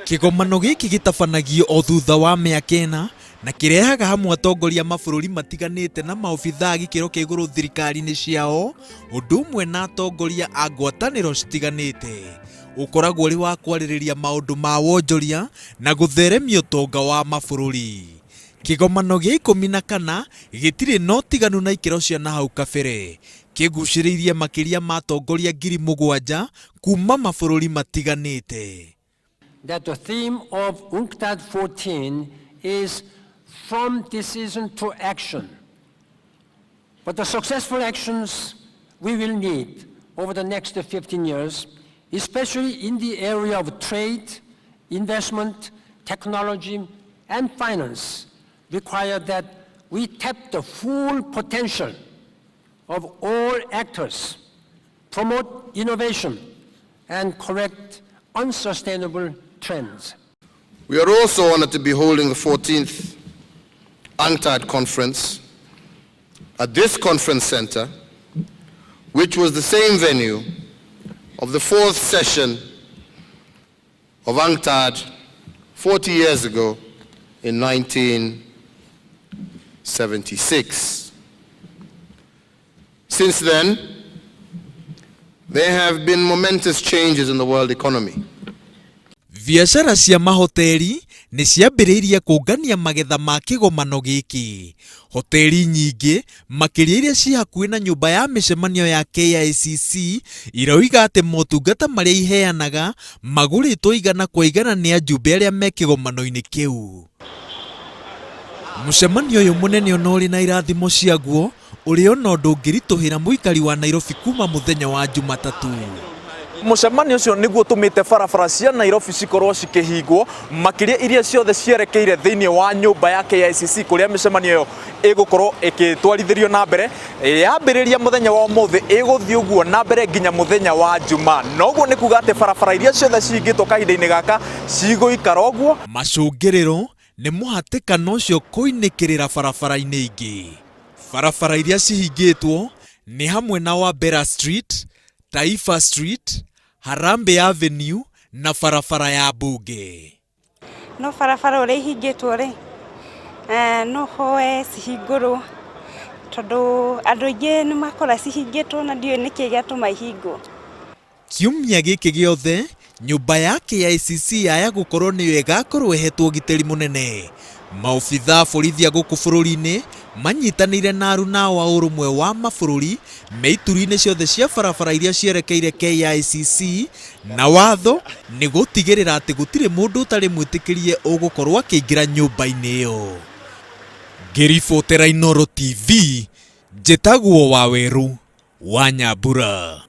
Kĩgomano gĩkĩ gĩtabanagio o thutha wa mĩaka ĩna na kĩrehaga hamwe atongoria a mabũrũri matiganĩte na maobithaa a gĩkĩro kĩa igũrũ thirikari-inĩ ciao, ũndũ ũmwe na atongoria a ngwatanĩro citiganĩte. Ũkoragwo ũrĩ wa kwarĩrĩria maũndũ ma wonjoria na gũtheremia ũtonga wa mabũrũri. Kĩgomano gĩa 14 gĩtirĩ na ũtiganu na ikĩro cia nahau kabere. Kĩgucĩrĩirie makĩria ma atongoria 7,000 kuuma mabũrũri matiganĩte. That the theme of UNCTAD 14 is from decision to action. But the successful actions we will need over the next 15 years, especially in the area of trade, investment, technology, and finance, require that we tap the full potential of all actors, promote innovation, and correct unsustainable trends. We are also honored to be holding the 14th UNCTAD conference at this conference center, which was the same venue of the fourth session of UNCTAD 40 years ago in 1976. Since then, there have been momentous changes in the world economy. Biacara cia mahoteri nĩ ciambĩrĩirie kũngania magetha ma kĩgomano gĩkĩ. Hoteri nyingĩ, makĩria iria ciĩ hakuhĩ na nyũmba ya mĩcemanio ya KICC, iroiga atĩ motungata marĩa iheanaga magũrĩtwo igana kwa igana nĩ ajumbe arĩa me kĩgomano-inĩ kĩu. Mũcemanio ũyũ mũnene ona ũrĩ na irathimo ciaguo, ũrĩ ona ũndũ ũngĩritũhĩra mũikari wa Nairobi kuma mũthenya wa Jumatatũ. Mũcemanio ũcio nĩguo ũtũmĩte barabara cia Nairobi cikorwo cikĩhingwo, makĩria iria ciothe cierekeire thĩinĩ wa nyũmba ya KICC kũrĩa mĩcemanio ĩyo ĩgũkorwo ĩgĩtwarithĩrio na mbere. Yambĩrĩria mũthenya wa ũmũthĩ ĩgũthiĩ ũguo na mbere nginya mũthenya wa Njuma. Na ũguo nĩ kuga atĩ barabara iria ciothe cihingĩtwo kahinda-inĩ gaka cigũikara ũguo. Macũngĩrĩro nĩ mũhatĩkano ũcio kũinĩkĩrĩra barabara-inĩ ingĩ. Barabara iria cihingĩtwo nĩ hamwe na Wabera Street, Taifa Street, Harambee Avenue na barabara ya Mbunge. No barabara ũrĩa ihingĩtwo rĩ, no hoe cihingũrwo tondũ andũ aingĩ nĩ makora cihingĩtwo na ndiũĩ nĩkĩ gĩatũma ihingwo. Kiumia gĩkĩ gĩothe, nyũmba ya KICC yaya gũkorwo nĩyo ĩgakorwo ĩhetwo ũgitĩri mũnene. Maobithaa a borithi a gũkũ bũrũri-inĩ manyitanĩire na aruna ao a ũrũmwe wa mabũrũri me ituri-inĩ ciothe cia barabara iria cierekeire KICC na watho nĩ gũtigĩrĩra atĩ gũtirĩ mũndũ ũtarĩ mwĩtĩkĩrie ũgũkorwo akĩingĩra nyũmba-inĩ ĩyo. Ngĩribotera Inooro TV, njĩtagwo Wawerũ wa Nyambura.